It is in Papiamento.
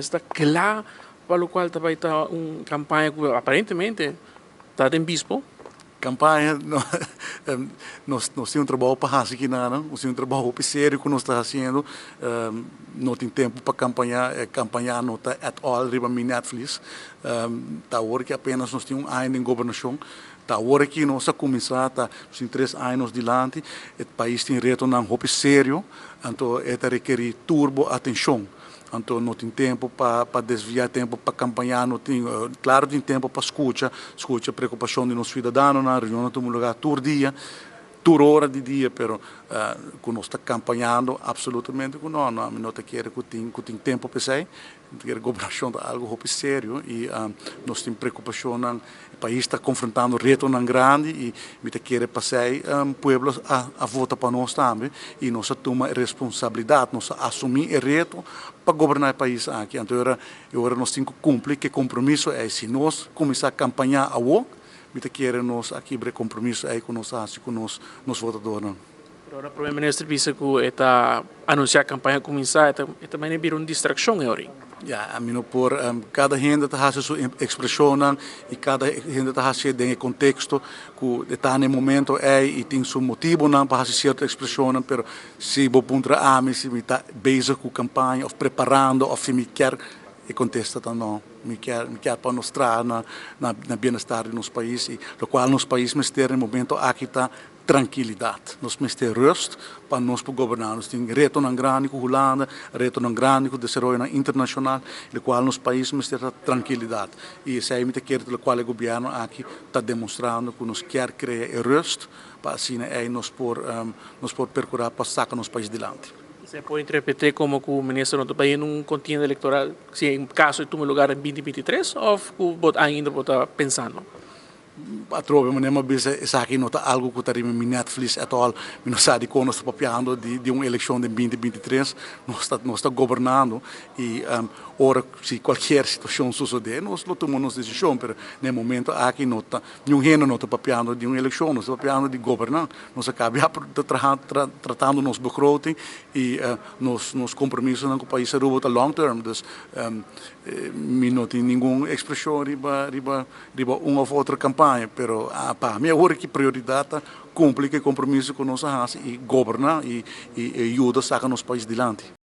Ta kla pa loke ta bai ta un kampaña ku aparentemente ta den bispo? Kampaña, no, nos tin un trabou pa hasi aki, nos tin un trabou serio ku nos ta hasiendo. No tin tempu pa kampaña, kampaña no ta at all riba mi netvlies. Ta awor ku apenas nos tin un aña di gobernashon. Ta awor ku nos a kuminsá, ta tin 3 aña dilanti, e pais tin retonan hopi serio, anto e ta rekerí tur bo atenshon. Anto no tin tempu pa desviá tempu pa kampaña, no tin, klaro, tin tempu pa skucha preokupashon di nos siudadanonan, reunion na tur lugá, tur dia, tur ora di dia, pero ku nos ta kampañando, absolutamente ku no, no, no ta kere ku tin tempu pa esei. E gobernashon ta algu hopi serio i nos tin preokupashon, e pais ta konfrontando retonan grandi i mi ta kere pa esei pueblo a vota pa nos tambe i nos a tuma responsabilidat, nos a asumí e reto pa goberná e pais aki. Anto, awor nos tin ku kumpli ku e kompromiso ei. Si nos kuminsá kampaña awor, mi ta kere nos a kibra e kompromiso ei ku nos a hasi ku nos votadónan. Awor, promé minister a bisa ku e ta anunsiá kampaña kuminsá, e tambe a bira un distrakshon awor. Ja, ami no por, kada hende ta hasi su ekspreshon i kada hende ta hasi den konteksto ku ta na momento ei i tin su motivonan pa hasi sierto ekspreshon, pero si bo puntra ami si mi ta bezig ku kampaña òf preparando òf si mi ke, e kontesta ta no. Mi ke pa nos traha na bienestar di nos pais i loke nos pais mester na momento aki ta trankilidat. Nos mester rust pa nos por goberná. Nos tin retonan grandi ku Hulanda, retonan grandi ku desaroyo internashonal, loke nos pais mester trankilidat. I esei mi ta kere loke e gobièrnu aki ta demostrando, ku nos ke krea rust pa asina ei nos por perkurá pa saka nos pais dilanti. Bo por interpretá komo ku e minister no ta den un kontienda elektoral, si en kaso tuma lugá den 2023, òf ku bo ainda ta pensando? Atrobe, manera mi a bisa, esaki no ta algu ku ta riba mi netvlies at all. Mi no sabi kon nos ta papiando di un elekshon di 2023. Nos ta gobernando i ora si kualke situashon sosodé, nos lo tuma nos desishon, pero na momento aki no ta, ningun hende no ta papiando di un elekshon, nos ta papiando di goberná. Nos a kaba di tratando nos begroting i nos kompromiso ku pais Aruba ta long term. Dus mi no tin ningun ekspreshon riba un òf otro kampaña, pero pa mi awor ku prioridat ta kumpli ku e kompromiso ku nos a hasi i goberná i yuda saka nos pais dilanti.